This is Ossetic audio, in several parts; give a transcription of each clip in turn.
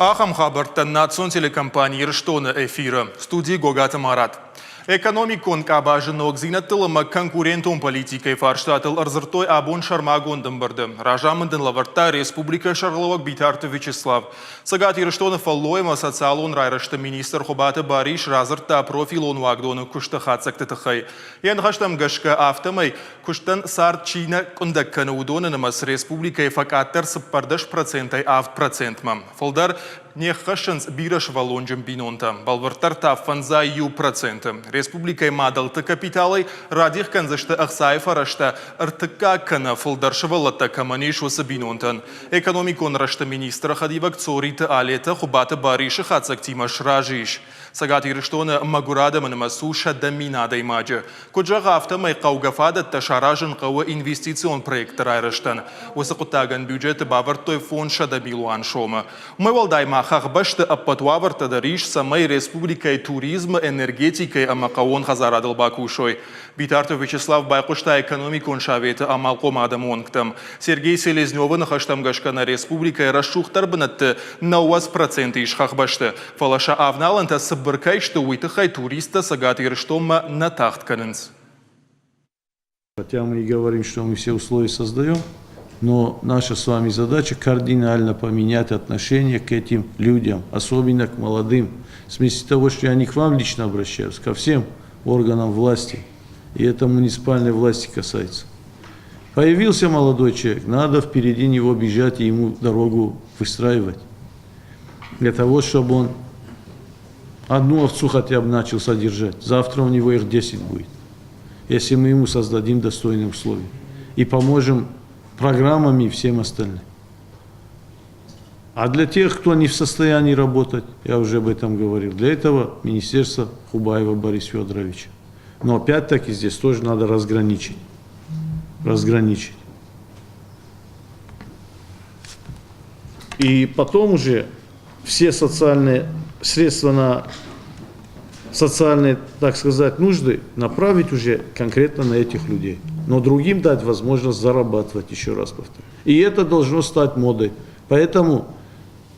Ахӕм хабӕрттӕ национ телекомпани Ирыстоны эфиры. Студийы Гогаты Марат. Экономикон къабазы ногдзинӕдтыл ӕмӕ конкурентон политикӕйы фарстатыл ӕрдзырдтой абон сӕрмагонд ӕмбырды. Разамынд ын лӕвӕрдта республикӕйы сӕргълӕууӕг Битарты Вячеслав. Цӕгат Ирыстоны фӕллой ӕмӕ социалон райрӕзты министр Хуыбаты Барис радзырдта профилон уагдоны куысты хатдзӕгты тыххӕй. Йӕ ныхӕстӕм гӕсгӕ, афтӕмӕй куыстӕн цард чи нӕ къуындӕг кӕны, уыдоны нымӕц республикӕйы фӕкъаддӕр 14 процентӕй 7 процентмӕ. Фылдӕр не ххӕссынц бирӕсывӕллонджын бинонтӕ, бӕлвырддӕр та 51 проценты. Республикӕйы мадӕлты капиталӕй радих кӕндзысты ӕхцайы фӕрӕзтӕ ӕртыккаг кӕнӕ фылдӕр сывӕллӕттӕ кӕмӕн ис, уыцы бинонтӕн. Экономикон рӕзты министры хӕдивӕг Цориты Алетӕ Хуыбаты Барисы хатдзӕгтимӕ сразы ис. Цӕгат Ирыстоны мӕгуыр адӕмы нымӕц у 100 000 адӕймаджы. Куыд зӕгъы, афтӕмӕй хъӕугӕ фадӕттӕ саразын хъӕуы инвестицион проектты райрӕзтӕн. Уыцы хъуыддагӕн бюджеты бавӕрдтой 500 милуан сомы. Уымӕй уӕлдай ма хӕхбӕсты ӕппӕт уавӕртӕ дӕр ис, цӕмӕй республикӕйы туризмы, энергетикӕйы ӕмӕ хъӕууон хӕдзарадыл бакусой. Битарты Вячеслав байхъуыста экономикон советы амалхъом адӕмы уӕнгтӕм. Сергей Селезневы ныхӕстӕм гӕсгӕ нӕ республикӕйы рӕсугъддӕр бынӕтты 90 проценты ис хӕхбӕсты. Фӕлӕ сӕ авналӕнтӕ цыбыр кӕй сты, уый тыххӕй туристтӕ Цӕгат Ирыстонмӕ нӕ тагъд кӕнынц. Хотя мы и говорим, что мы все условия создаем, но наша с вами задача кардинально поменять отношение к этим людям, особенно к молодым. В смысле того, что я не к вам лично обращаюсь, ко всем органам власти. И это муниципальной власти касается. Появился молодой человек, надо впереди него бежать и ему дорогу выстраивать. Для того, чтобы он одну овцу хотя бы начал содержать. Завтра у него их 10 будет. Если мы ему создадим достойные условия. И поможем программами и всем остальным. А для тех, кто не в состоянии работать, я уже об этом говорил, для этого министерство Хубаева Бориса Федоровича. Но опять-таки здесь тоже надо разграничить. Разграничить. И потом уже все социальные средства на социальные, так сказать, нужды направить уже конкретно на этих людей. Но другим дать возможность зарабатывать, еще раз повторю. И это должно стать модой. Поэтому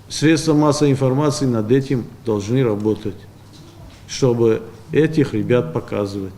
средства массовой информации над этим должны работать, чтобы этих ребят показывать.